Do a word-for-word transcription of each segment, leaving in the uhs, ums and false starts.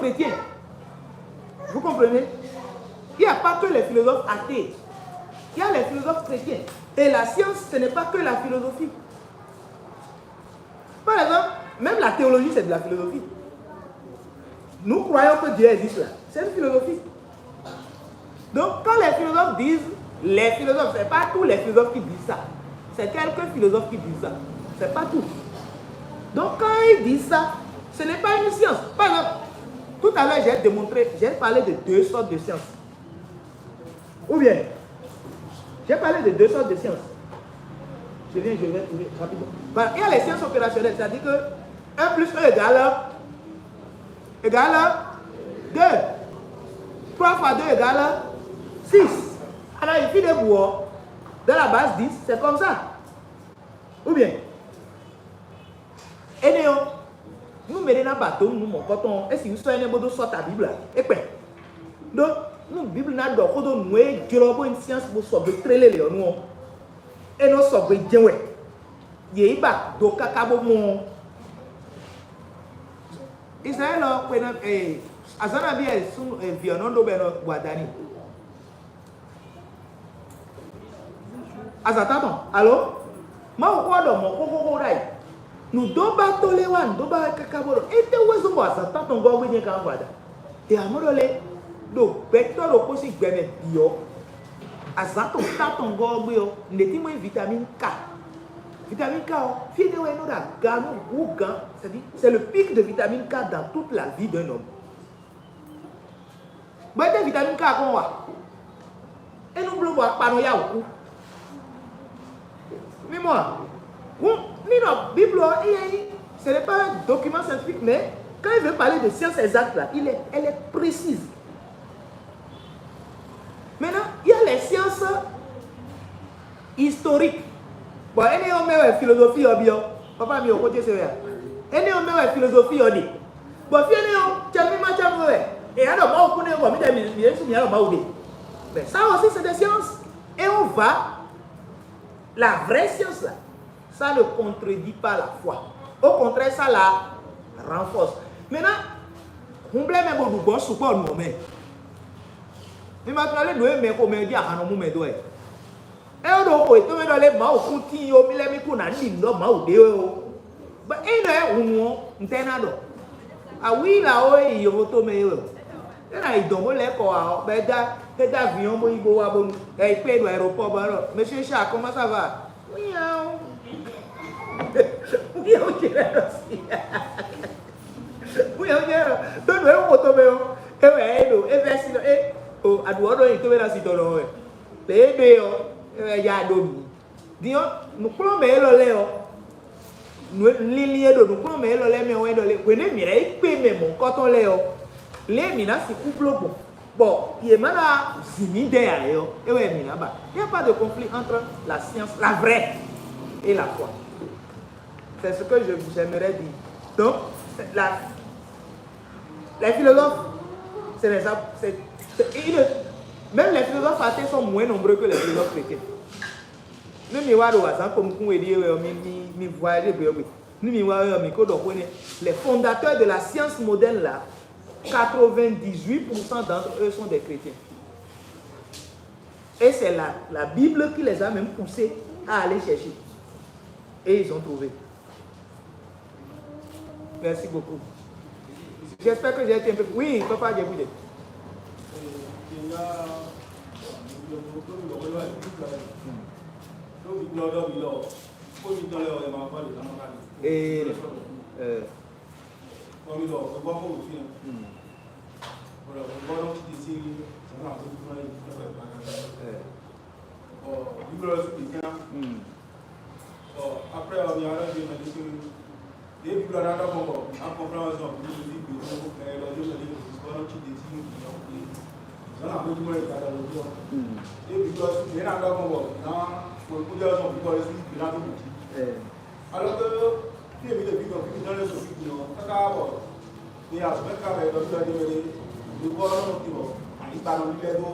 chrétiens. Vous comprenez? Il n'y a pas que les philosophes athées. Il y a les philosophes chrétiens. Et la science, ce n'est pas que la philosophie. Par exemple, même la théologie, c'est de la philosophie. Nous croyons que Dieu existe là. C'est une philosophie. Donc, quand les philosophes disent, les philosophes, ce n'est pas tous les philosophes qui disent ça. C'est quelques philosophes qui disent ça. Ce n'est pas tout. Donc, quand ils disent ça, ce n'est pas une science. Par exemple, tout à l'heure, j'ai démontré, j'ai parlé de deux sortes de sciences. Ou bien, j'ai parlé de deux sortes de sciences. Je viens, je vais trouver rapidement. Voilà, il y a les sciences opérationnelles, c'est-à-dire que un plus un égale, égale deux. Trois fois deux égale six. Alors, il fait des bouts. Dans la base dix, c'est comme ça. Ou bien, énɛ́ ɔ́, nú mɛɖé ná ba dǒ nǔ mɔ̌kɔtɔn ɔ́, é sixú sɔ́ énɛ́ bó dó sɔ́ ta Bíblu ǎ. É kpɛn. Ɖó nú Bíblu ná ɖɔ xó dó nǔ e jlɔ́ bó nyí science bó sɔgbe tlélé lě ɔ́ nu ɔ́, é nɔ sɔgbe jɛ́n wɛ. Yě yi ba do káká bó mɔ ɔ́. Izlayɛ́li ɔ́ xwe ná ee azǎn nabí wɛ súnnu vǐ ɔ́ nɔ ɖó bɔ è nɔ gbɔ ada n'i? Azǎn tántɔn, alo? Mawu xó ɔ́ ɖɔ mɔ̌ xóxóxó ɖ'ayǐ. Nǔdóbátɔ́ lɛ́ɛ wá nǔdóbá wɛ káká bó ɖɔ étɛ́ wɛ zɔ́n bɔ azǎn tántɔn gɔ́ gbé nyɛ gán gbɔ ada? È amɔ̌ ɖɔ lɛ́ɛ ɖo gbɛtɔ́ ɖokpó sín gbɛ mɛ bǐ ɔ́, azǎn tɔn tántɔn gɔ́ ɔ́ gbé ɔ́, nǔɖé tín mɔ nyí vitamín K. Vitamín K ɔ́, fí énɛ́ wɛ é nɔ ɖo aga nú hǔgǎn, c'est-à-dire, c'est le pic de vitamine K dans toute la vie d'un homme. Bɔ étɛ́ vitamín K kɔn wa? É nɔ bló bɔ akpa nɔ yá wǔ kú. Mi mɔ a? Hǔn, mi nɔ Bíblu ɔ́, éyɛ́ nyí, ce n'est pas un document scientifique, mais quand il veut parler de science exacte là, il est, elle est précise. Maintenant, il y a les sciences historiques. Bon, énɛ́ ɔ́ mɛ wɛ philosophie ɔ́ byɔ́. Papa mi ò xó ce se wɛ a? Énɛ́ ɔ́ mɛ wɛ philosophie ɔ́ ɖe. Bon, fí énɛ́ ɔ́, cɛnú ma cɛnú wɛ. Et alors, Mawu kún nɛ́ bɔ mǐ ɖe mǐ mǐ ɖésú mǐ alɔ Mawu ɖe. Mais ça aussi, c'est des sciences. Et on va, la vraie science là, ça ne contredit pas la foi. Au contraire, ça la renforce. Maintenant, hun blɛ́ mɛ bó ɖu gbɔn sukpɔ́ nǔ ɔ́ mɛ. Mi ma tlɔ́ lé nǔ e mɛ xomɛ jí ahan nɔ mú mɛ dó wɛ. É wɛ ɖo xo yětɔn mɛ ɖɔ lé Mawu kún tíin ó, mí lɛ́ mí kún ná ɖi nǔ ɖɔ Mawu ɖe wɛ ó. Bɔ é nɔ ɛ hunu ɔ́, ntɛ́ ná ɖɔ? Awǐ la ó e yi yovo tomɛ é wɛ o. É ná yi dɔn bó lɛ́ kɔ wá ɔ́, bɔ é dó é dó avǐ ɔ́ bó yi bó wá bónú ɛ yi kpé ɖo aéroport bɔ é ɖɔ: "Monsieur Charles, comment ça va?" "Miaou." "Miaou ce lɛ́ ɖɔ sí." "Miaou ce lɛ́ ɖɔ." Ɖó nǔ e wú xo tomɛ ɔ́, é wɛ é ɖo é vɛ́ sí ɖɔ é o aɖǔ ɔ́ ɖo nyi tomɛ ná sí dɔn nɔ wɛ. Lě e ɖe ɔ́, é wɛ ya ɖo mǐ. Din ɔ́, nǔkplɔ́nmɛ élɔ́ lɛ́ɛ ɔ́, nǔ e- linlin e ɖo nǔkplɔ́nmɛ élɔ́ lɛ́ɛ mɛ ɔ́ wɛ ɖɔ lé hwenu e mǐ ná yi kpé mɛ mɔ̌hunkɔtɔn lɛ́ɛ ɔ́, lě e mǐ ná sixú bló gbɔn, bɔ yě má ná zin mǐ dɛn ǎ é ɔ́, é wɛ mǐ ná ba. Il n'y a pas de conflit entre la science, la vraie, et la foi. C'est ce que je j'aimerais dire. Donc, c'est la les philosophes, c'est les ap- c'est- c'est- ils ne- même les philosophes athées sont moins nombreux que les philosophes chrétiens. Nú mi wá ɖo azǎn ko nukún we ɖíe wɛ ɔ́, mi mi mi vɔ ayé ɖé gbe ɔ́ gbe. Nú mi wá ɔ́, mi ko ɖɔ xó nɛ́. Les fondateurs de la science moderne là, quatre-vingt-dix-huit pour cent d'entre eux sont des chrétiens. Et c'est la, la Bible qui les a même poussés à aller chercher. Et ils ont trouvé. Merci beaucoup. J'espère que j'ai été un peu. Oui, papa, j'ai écouté. Et, euh, Bon, Bíbélì ɔ́ ɖo kɛ́n ná. Hmm. Bon, après ɔ́, mi wá ɖɔ jí mɛ ɖésú. Ɖěe Bíbélì ɔ́ ná ɖɔ gbɔn bɔ ná kɔnflán ɔ́ zɔn Bíbélì ɔ́ sín gběɖú ɛ lɔ dó mɛ ɖé bɔ nɔ cí ɖě sí nú bǐ ɔ́. Zɔn ná mɔjú mɔ ɛ gba ɖɔ lójú ɔ́. Hmm. Ɖěe Bíbélì ɔ́ sín gbě ná ɖɔ gbɔn bɔ ná mɔ ikú jɛ ɔ́ zɔn Bíbélì ɔ́ sín gbě ná dó mɔ jí. Ɛ. Alors que fí e mǐ ɖe fí gbɔn fí mǐtɔn lɛ́ɛ sɔ fí din ɔ́, káká bɔ mi azɔ̌ mɛ ká wɛ ɖɔ fí wɛ ɖé wɛ ɖé, wěwɔ ɔ́ nɔ ɖi bɔ anyigba nɔ lílɛ́ dó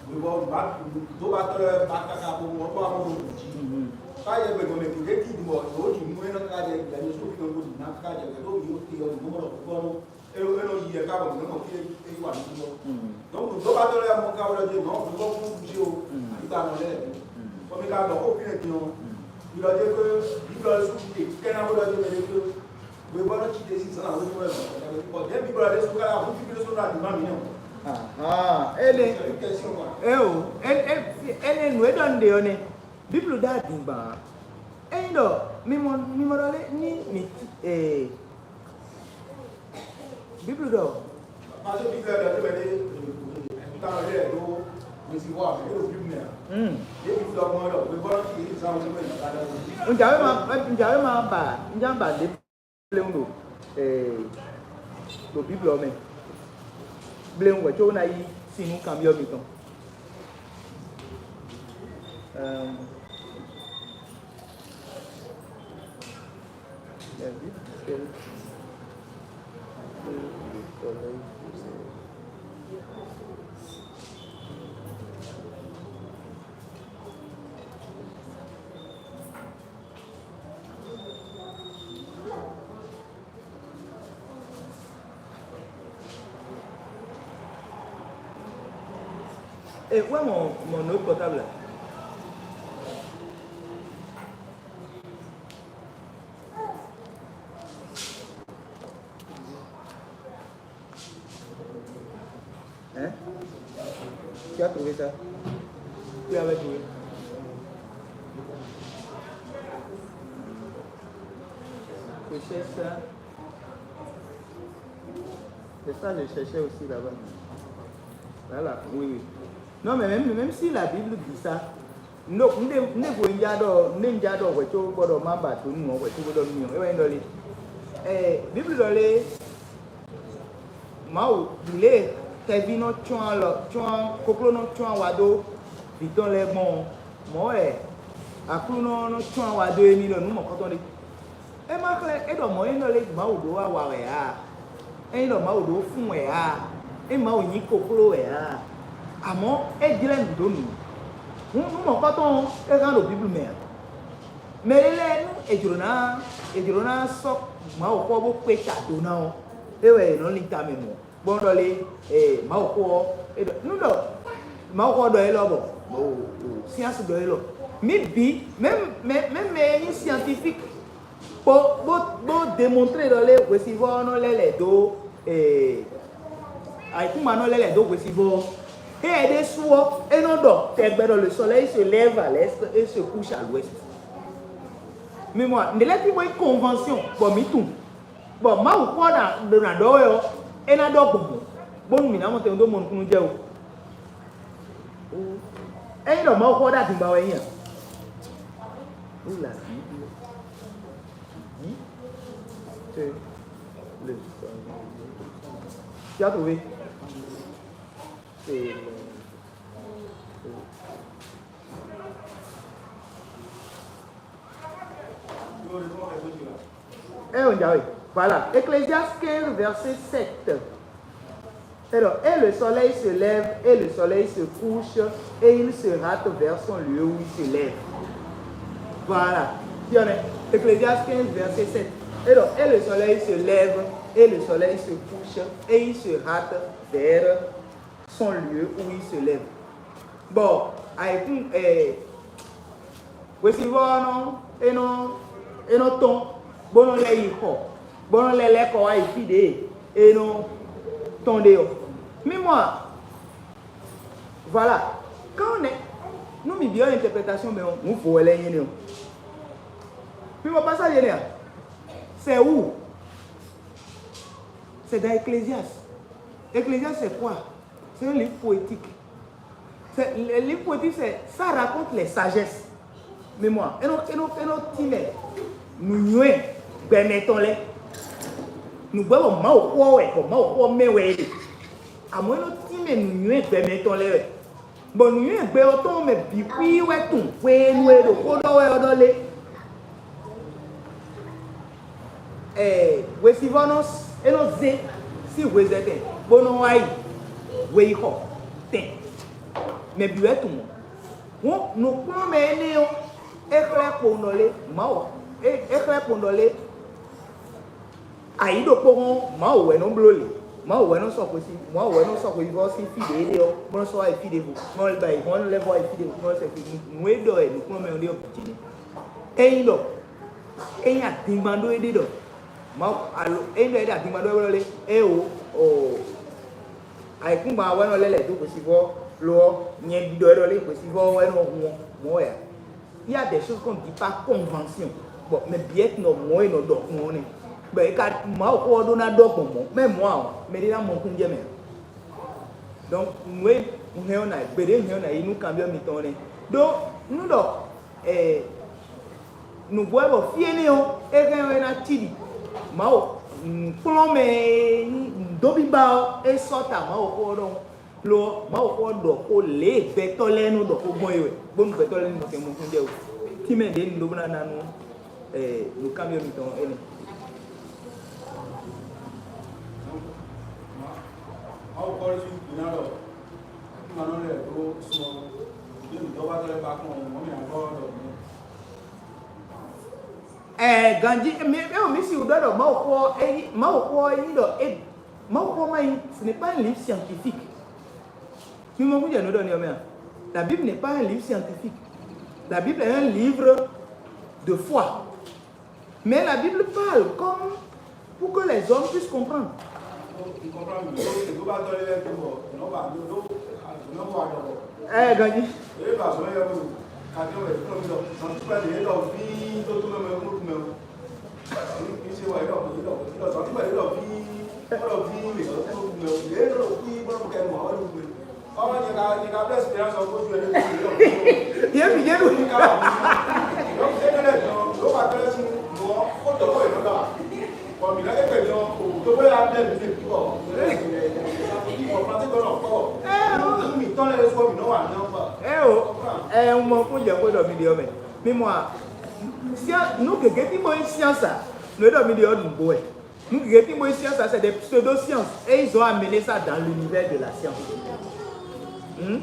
wěwɔ nǔbá dóbatɔ́ lɛ́ɛ ba káká bó mɔ bó wá mɔ ɖo nǔ jí. Ká yɛ gbɛgbɛ mɛ gěgé tíin bɔ yǒ ɖi nǔ e nɔ ká jɛ gbɛ yǒ só fí nɔ ɖo nǔ ná ká jɛ gbɛ ɖó mǐ ɖo te ɔ́ nǔ mɔ ɖɔ wěwɔ nɔ É nɔ é nɔ yi yɛ ká bɔ mǐ nɔ mɔ fí e é yi wǎ nú ɔ́. Donc nǔdɔ́batɔ́ lɛ́ɛ mɔ ká wɛ ɖɔ nɔ nǔgbɔ́kún jí o, àbí gba nɔ lɛ́ɛ bǐ. Bɔ mi ka ɖɔ xó fínɛ́ din ɔ́, mi ɖɔ dé pé Bíblɔ ɔ́ sú ɖe kɛ́ ná bó ɖɔ dé mɛ ɖé pé wěbɔ́nú cí ɖe sí zǎn àwọn tó wɛ mɔ bɔ dɛ̌ Bíblɔ ɖé sú ká yá hú fífí ɖé só ɖo adǐma mǐ nɛ mɔ. Ahan, ene, Kɛsí ɔ́ kwa. Eo, ene, ene nǔ e ɖɔ un ɖe ɔ́ nɛ́. Bíblu ɖó adǐngban ǎ. Ényí ɖɔ mi mɔ mi mɔ ɖɔ lé ní mi ee Bíblu ɖɔ. Pàṣẹ bí fẹ́ bẹ̀rẹ̀ tó bẹ̀rẹ̀ ní ìtàn rẹ̀ ló ní sí wọ́n àfẹ́ ló bí mi à. Ní bí fúlọ̀ mọ́ lọ pé bọ́lá kì í sá wọn pé ìgbà lọ. Ǹjàwé ma ǹjàwé ma bà ǹjà bà lé bléwu ɖo ee ɖo Bíblu ɔ́ mɛ. Bléwu wɛ có ná yí sin nú kanbyɔ́ mitɔn. Ehm, Et où est mon, mon autre portable là? Hein? Tu as trouvé ça? Tu avais trouvé? Je cherche ça. C'est ça, je cherchais aussi là-bas. Voilà, oui, oui. Non, mais même, même si la Bible dit ça, no, un des fois, il y a des, il y a des, ouais, tu vois, dans ma bâton, non, ouais, tu vois, dans le mien, ouais, dans les, eh, Bible, dans les, Mawu ɖu lě e xɛví nɔ cyɔ́n alɔ cyɔ́n kokló nɔ cyɔ́n awa dó vǐ tɔn lɛ́ɛ gbɔn ɔ́, mɔ̌ wɛ Aklúnɔ nɔ cyɔ́n awa dó émí ɖɔ nǔ mɔ̌kɔtɔn ɖé. É má xlɛ́ é ɖɔ mɔ̌ e nɔ lé Mawu ɖó awa wɛ ǎ, é nyí ɖɔ Mawu ɖó fún wɛ ǎ, é Mawu nyí kokló wɛ ǎ. Amɔ̌ é jlɛ́ nǔ dó nǔ. Hǔn nǔ mɔ̌kɔtɔn ɔ́, é hán ɖo Bíblu mɛ ǎ. Mɛ ɖé lɛ́ɛ nú è jlǒ ná è jlǒ ná sɔ́ Mawuxó ɔ́ bó kpé ta do ná ɔ́, é wɛ è nɔ lin tamɛ mɔ̌, bó nɔ́ ɖɔ lé Mawuxó ɔ́ é ɖɔ nú ɖɔ Mawuxó ɔ́ ɖɔ élɔ́ bɔ science ɖɔ élɔ́. Mǐ bǐ, même mɛ mɛ e nyí scientifique kpó bó bó démontré ɖɔ lé hwesivɔ́ ɔ́ nɔ lɛ́ lɛ̌ dó ayǐkúngban nɔ lɛ́ lɛ̌ dó hwesivɔ́ ɔ́, éyɛ́ ɖésú ɔ́, é nɔ ɖɔ tɛgbɛ ɖɔ le soleil se lève à l'est et se couche à l'ouest. Mi mɔ nǔɖé lɛ́ɛ tí bó nyí convention bɔ mǐ tunwun bɔ Mawu xɔ ɖo nǎ ɖɔ wɛ ɔ́, é ná ɖɔ gbɔn mɔ̌, bónú mǐ ná mɔ tɛn dó mɔ nukúnnú jɛ o. Ényí ɖɔ Mawu xɔ ɖo adingba wɛ nyí a? Wula Bíblia. Te le sɔn. Tiato ve. Te le. Eh, on dirait. Voilà. Ecclésiaste quinze, verset sept. Alors, et le soleil se lève, et le soleil se couche, et il se hâte vers son lieu où il se lève. Voilà. Ecclésiaste quinze, verset sept. Alors, et le soleil se lève, et le soleil se couche, et il se hâte vers son lieu où il se lève. Bon, ayǐkún ɛ hwesivɔ́ ɔ́ nɔ é nɔ é nɔ tɔ́n bó nɔ lɛ́ yi xɔ bó nɔ lɛ́ lɛ́ kɔ wá yi fí ɖě é nɔ tɔ́n ɖe ɔ́. Mi mɔ a? Voilà. Quand on est nú mi byɔ́ interprétation mɛ ɔ́, nǔ vo wɛ lɛ́ nyí énɛ́ ɔ́. Mi mɔ passage énɛ́ a? C'est où? C'est dans Ecclésiaste. Ecclésiaste, c'est quoi? C'est un livre poétique. C'est, le livre poétique, c'est, ça raconte les sagesses. Mémoire. Et non, et non, et non, timɛ. Nous, nous, ben, mettons-les. Nous, bon, bon, ma au roi, ouais, bon, ma au roi, mais ouais. À moins, non, timɛ, nous, nous, ben, mettons-les, ouais. Bon, nous, nous, ben, autant, mais, puis, ouais, tout. Ouais, nous, et le, ouais, ouais, ouais. Hwesivɔ́ nɔ é nɔ zé sín hwezɛ́tɛn bó nɔ wá yi hweyixɔ tɛn mɛ bǐ wɛ tunwun. Hǔn nǔkplɔ́nmɛ énɛ́ ɔ́, é xlɛ́ kpowun ɖɔ lé Mawu é xlɛ́ kpowun ɖɔ lé Ayǐ ɖokpó hɔn, Mawu wɛ nɔ bló lě. Mawu wɛ nɔ sɔ́ xwesí, Mawu wɛ nɔ sɔ́ xweyivɔ́ sín fí ɖě é ɖe ɔ́, bó nɔ sɔ́ wá yi fí ɖěvo, bó nɔ ba yi, bó nɔ lɛ́ vɔ yi fí ɖěvo, bó nɔ sɛ fí. Nǔ e ɖɔ wɛ nǔkplɔ́nmɛ ɔ́ ɖe ɔ́ bǐ jǐ nɛ́. Ényí ɖɔ, ényí adingban ɖó é ɖe ɖɔ Mawu alo ényí ɖɔ é ɖo adingban ɖó é ɖɔ lé, é o o ayǐkúngban wɛ nɔ lɛ́ lɛ̌ dó hwesivɔ́ lo ɔ́, nyɛ ɖiɖɔ é ɖɔ lé hwesivɔ́ wɛ nɔ hun ɔ́, mɔ̌ wɛ a? Il y a des choses qu'on ne dit pas convention. Bon, mais bien que non, moi, non, donc, moi, on est. Ben, quand moi, on a d'autres, bon, bon, mais moi, mais il y a mon congé, mais. Donc, nous, nous, on a, ben, nous, on a, nous, quand même, on est. Donc, nous, donc, eh, nous, bon, bon, fier, non, et quand on a, tu dis, Mao, kplɔ́n mɛ, dó bíbá ɔ́, é sɔ́ ta Mawu xó ɔ́ ɖɔhun. Lo ɔ́, Mawuxó ɔ́ ɖɔ xó lě e gbɛtɔ́ lɛ́ɛ nɔ ɖɔ xó gbɔn é wɛ, bónú gbɛtɔ́ lɛ́ɛ ní mɔ tɛn mɔ xó jɛ o. Tínmɛ ɖě un ɖó ná ná nú nǔkanbyɔ́ mitɔn énɛ́. Mawuxó ɔ́ ɖésú ɖó ná ɖɔ akínma nɔ lɛ́ ɖó sun ɔ́, ɖě nǔdɔ́wátɔ́ lɛ́ɛ ba kɔn mɔ̌ mɛ ǎ gbɔ ɖɔ mɛ. Ɛɛ, ganjí mi eo mi si wǔ ɖɔ ɖɔ Mawuxó ɔ́ é nyí Mawuxó ɔ́ é nyí ɖɔ é Mawuxó ɔ́ ma nyí, ce n'est pas un livre scientifique. Mi mɔ kún jɛ nǔ ɖɔ n'i ɔ́ mɛ a? La Bible n'est pas un livre scientifique. La Bible est un livre de foi. Mais la Bible parle comme pour que les hommes puissent comprendre. Ɛɛ, ganjí. Yé mi yé ɖo. Eo, eo, un mɔ kó jɛ xó ɖɔ mi ɖe ɔ́ mɛ. Mi mɔ a? Science, nǔ gěgé tí mo nyí science a, nǔ e ɖɔ mi ɖe ɔ́ nǔgbó wɛ. Nǔ gěgé tí mo nyí science a, c'est des pseudo-sciences. Et ils ont amené ça dans l'univers de la science. Hmm?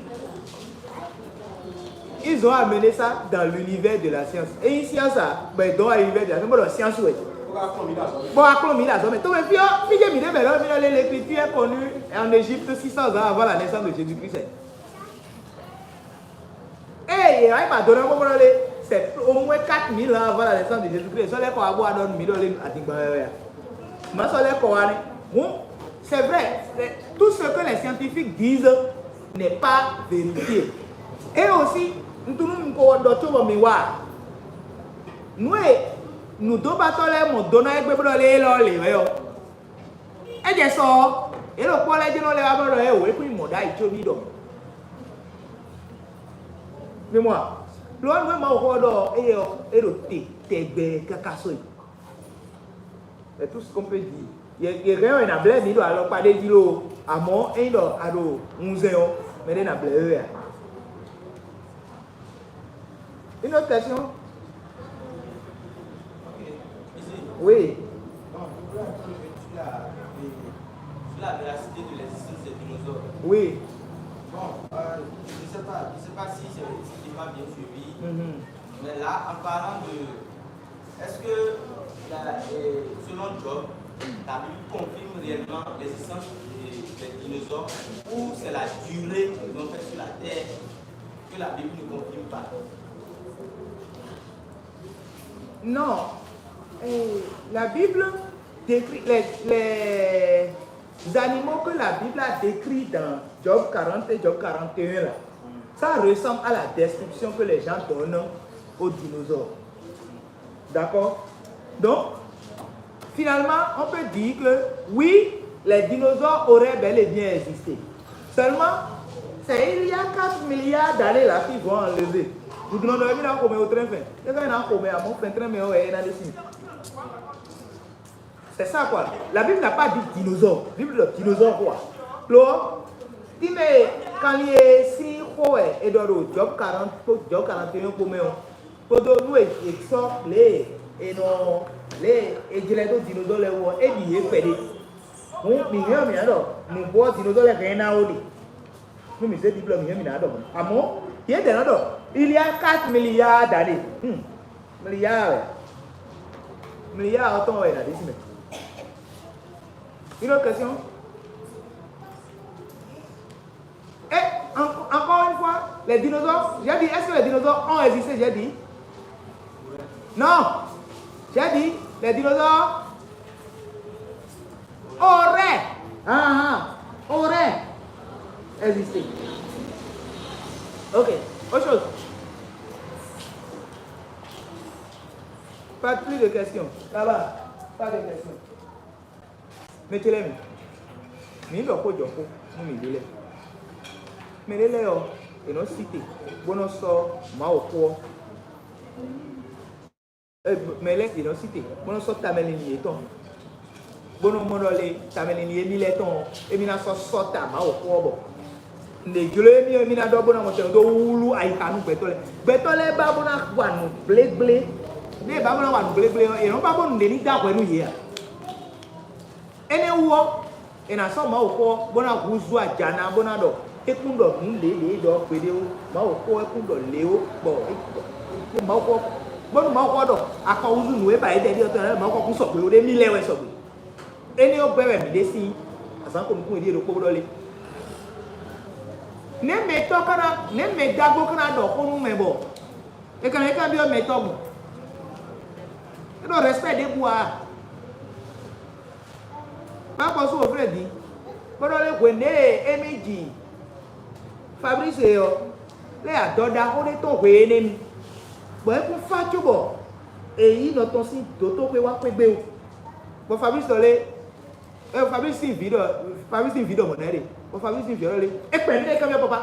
Ils ont amené ça dans l'univers de la science. Et une science a, ben, dans l'univers de la science, bon, la science, ouais. Bon, akplɔ mi la zɔmɛ. Tɔmɛ fi ɔ, fi jɛ mi ɖe mɛ lɔ, mi lɔ lé, l'écriture est connue en Égypte six cents ans avant la naissance de Jésus-Christ. Eye yě wá yi ba do ná bó bó lé, c'est au moins quatre mille ans avant la naissance de Jésus-Christ. Sɔ lɛ́ kɔ wá bó wá ɖɔ nú mǐ ɖɔ lé adingban wɛ wɛ a? Má sɔ lɛ́ kɔ wá nɛ́. Bon, c'est vrai, c'est- tout ce que les scientifiques disent n'est pas vérifié. Et aussi, un tout nous ko ɖɔ có bɔ mi wá. Nǔ e nǔdóbatɔ́ lɛ́ɛ mɔ do ná égbé bó ɖɔ lé élɔ́ lě wɛ ɔ́. É jɛ sɔ ɔ́, yě ɖo kpɔ́ lɛ́ɛ jɛ́n nɔ lɛ́ wá bó ɖɔ é wǒ é kún nyi mɔ̌ ɖ'ayǐ có ní ɖɔ. Mi mɔ a? Lo ɔ́, nǔ e Mawu xɔ ɔ́ ɖɔ éyɛ́ ɔ́, é ɖo te tɛgbɛ káká sɔ́ yi. C'est tout ce qu'on peut dire. Yě yě hɛn ɔ́, è nǎ blɛ́ mǐ ɖo alɔkpa ɖé jí loo, amɔ̌ ényí ɖɔ a ɖo wunzɛn ɔ́, mɛ ɖé ná blɛ́ we wɛ a? Une autre question? Ok. Ici, Oui. Bon, je voudrais un peu sur la, sur la véracité de l'existence des dinosaures. Oui. Bon, euh, je ne sais pas, je sais pas si c'est si j'ai pas bien suivi, Mhm. Mais là, en parlant de, est-ce que la- euh, selon Job, la Bible confirme réellement l'existence des, des dinosaures ou c'est la durée qu'ils ont fait sur la terre que la Bible ne confirme pas? Non. Euh, la Bible décrit les, les animaux que la Bible a décrits dans Job quarante et Job quarante et un là. Ça ressemble à la description que les gens donnent aux dinosaures. D'accord? Donc, finalement, on peut dire que oui, les dinosaures auraient bel et bien existé. Seulement, c'est il y a quatre milliards d'années là qu'ils ont enlevé. Vous demandez, il a combien au train fin? Il y a un combien à mon fin train, mais on est là-dessus. C'est ça quoi. La Bible n'a pas dit dinosaure. Bible dit dinosaure quoi. Lo, ime kanye si xo e e ɖɔ ɖo Job quarante kpo Job quarante et un kpo mɛ ɔ́, kpódó nú e e sɔ́ lě e e nɔ lě e e jlɛ́ dó dinosaure lɛ́ɛ wú ɔ́, é ɖi yě kpɛɖé. Hǔn mǐ hɛn mǐ ɖɔ nǔgbó ɔ́ dinosaure lɛ́ɛ hɛn ná ó ɖe. Nú mǐ zé Bíblɔ mǐ hɛn mǐ ná ɖɔ mɔ̌. Amɔ̌, yě dɛ̌ nɔ ɖɔ il y a quatre milliards d'années. Hmm. Milliard wɛ. Milliard ɔ́ tɔn wɛ è nǎ ɖe sín mɛ. Une autre question? Et encore une fois, les dinosaures, j'ai dit, est-ce que les dinosaures ont existé? J'ai dit non. J'ai dit, les dinosaures auraient, ah, ah, auraient existé. Ok, autre chose. Pas plus de questions. Là-bas, pas de questions. Mɛtélɛ́mi, mǐ ɖɔ xó jɔ xó nú mǐɖée lɛ́ɛ. Mɛɖé lɛ́ɛ ɔ́, è nɔ sí te bó nɔ sɔ́ Mawuxó ɔ́. Mɛ lɛ́ɛ è nɔ sí te bó nɔ sɔ́ tamɛ linlin yětɔn, bó nɔ mɔ ɖɔ lé tamɛ linlin émí lɛ́ɛ tɔn ɔ́, émí ná sɔ́ sɔ́ ta Mawuxó ɔ́ bɔ nǔ e jló émí ɔ́, émí ná ɖɔ bó ná mɔ tɛn dó wlú ayixa nú gbɛtɔ́ lɛ́ɛ. Gbɛtɔ́ lɛ́ɛ ba bó ná wa nǔ gblégblé. Nú è ba bó ná wa nǔ gblégblé ɔ́, è nɔ́ ba bó nǔɖé ní dó ahwɛ nú yě ǎ. Énɛ́ wú ɔ́, è nǎ sɔ́ Mawuxó ɔ́ bó ná húzú aja ná bó ná ɖɔ é kún ɖɔ nǔ ɖě ɖě ɖɔ gbeɖé ó. Mawuxó ɔ́ kún ɖɔ lě ó, bɔ Mawuxó bónú Mawuxó ɖɔ akɔ húzú nǔ e ba yě ɖɛ ɖi ɔ́ tɔn lɛ́ɛ, Mawuxó kún sɔgbe ó ɖé mì lɛ́ wɛ sɔgbe. Énɛ́ ɔ́ gbɛ́ wɛ mǐ ɖe sín azǎn ko nukún e ɖíe ɖokpó ɖɔ lé. Nɛ̌ mɛ tɔ́ ka ná nɛ̌ mɛ ɖagó ka ná ɖɔ xó nú mɛ bɔ è ka ná é ka byɔ́ mɛ tɔ́ gbɔn? É ɖo respect ɖěbǔ ǎ. Má xɔsú wǒ flɛ́ din, bó ɖɔ lé hwenu e émí ji Fablísi ɔ́, lé adɔ ɖaxó ɖé tɔn hwe énɛ́ nu, bɔ é kún fá cóbɔ è yí nɔ tɔn sín dǒtóxwé wá xwé gbé wú. Bɔ Fablísi ɔ́ lé, ɛ Fablísi sín vǐ ɖɔ Fablísi sín vǐ ɖɔ mɔ̌ nɛ́ ɖe, bɔ Fablísi sín vǐ ɔ́ lé, é kpɛ̌ nú é kanbyɔ́ papa.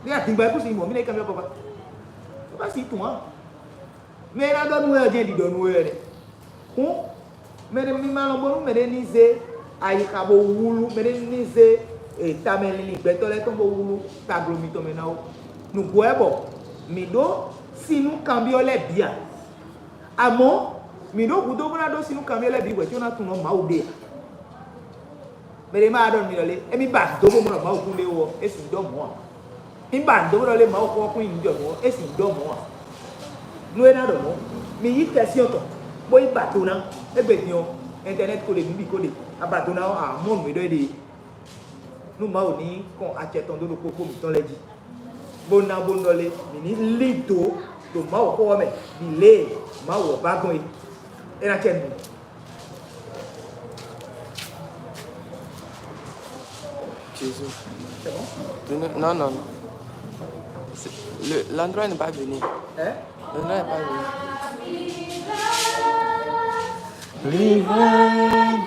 Ní adǐngba é kú si mɔ̌ mí nɛ́ é kanbyɔ́ papa. Papa si tún á. Mɛ e ná ɖɔ nú we ɔ́ jɛ́n ɖiɖɔ nú we wɛ nɛ́. Hǔn mɛ ɖé mi ma lɔn bónú mɛɖé ní zé ayixa bó wlú, mɛɖé ní zé tamɛ linlin gbɛtɔ́ lɛ́ɛ tɔn bó wlú taglo mitɔn mɛ ná ó. Nǔgbó wɛ bɔ mǐ ɖó sin nú kanbyɔ́ lɛ́ɛ bǐ ǎ. Amɔ̌, mǐ ɖó hudó bó ná ɖó sin nú kanbyɔ́ lɛ́ɛ bǐ hwɛ̌ có ná tunwun ɖɔ Mawu ɖe ǎ. Mɛ ɖé ma wá ɖɔ nú mi ɖɔ lé, émí ba dó bó mɔ ɖɔ Mawu kún ɖé ó ɔ́, é sixú ɖɔ mɔ̌ ǎ. Mi ba dó bó ɖɔ lé Mawu xɔ ɔ́ kún nyi nǔ jɔ nǔ ɔ́, é sixú ɖɔ mɔ̌ ǎ. Nú é ná ɖɔ mɔ̌, mi yí kɛsyɔ́n tɔn, bó yi ba do ná. Égbé din ɔ́, ɛntɛnɛ́ti ko ɖe, nǔ bǐ ko ɖe, a ba do ná ɔ́, a mɔ nǔ e ɖɔ é ɖe é. Nú Mawu ní kɔn acɛ tɔn dó ɖokpó kpó mǐtɔn lɛ́ɛ jí, bó ná bó ɖɔ lé, mǐ ní lí dǒ ɖo Mawu xɔ ɔ́ mɛ, ɖi lě e Mawu ɔ́ ba gbɔn é. É ná cɛ nǔ. Jésus. C'est bon? Non, non, non, non. C'est- le- L'endroit n'est pas venu. Hein? L'endroit n'est pas venu. Revive.